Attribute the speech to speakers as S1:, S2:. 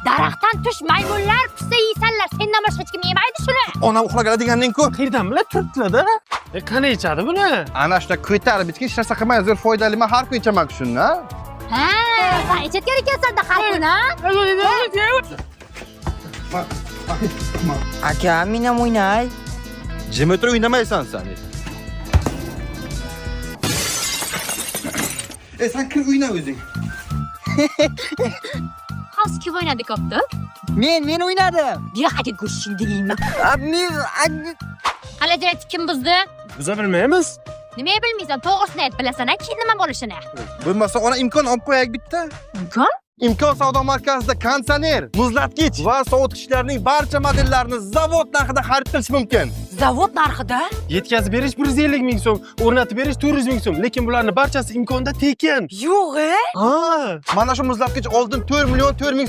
S1: Daraxtdan tush, maymunlar pista yeysanlar. Sendan boshqa hech kim yemaydi shuni.
S2: Onam uxlagan deganning-ku.
S3: Qayerdan biladi turibdilar-da? E, qani ichadi buni?
S2: Ana shunda ko'tarib ichgan hech narsa qilmaydi, zo'r foydali. Men har kuni ichaman shuni. Ha?
S1: Ha, sen ichayotgan ekansan-da har kuni, ha?
S4: Aka, men ham o'ynay.
S2: Jim o'tirib o'ynamaysan sen. E sen kir o'yna o'zing.
S1: Hozir kim o'ynadi koptok?
S4: Men o'ynadim.
S1: Bu yoqqa go'shtingni yeyman.
S4: A, Men a-
S1: Qalay kim buzdi?
S3: Biza bilmaymiz.
S1: Nimaga bilmaysan? To'g'risini ayt, bilasan, a, keyin nima bo'lishini.
S2: Bo'lmasa ona imkon olib qo'yaylik bitta.
S1: Imkon?
S2: Imkon savdo markazida konditsioner, muzlatgich va sovutgichlarning barcha modellarini zavod narxida xarid qilish mumkin.
S1: Zavod narxida?
S3: Yetkazib berish 150 ming so'm, o'rnatib berish 400 ming so'm, lekin bularni barchasi imkonda tekin.
S4: Yo'q, e?
S3: Ha.
S2: Mana shu muzlatgich oldin 4 million 4 ming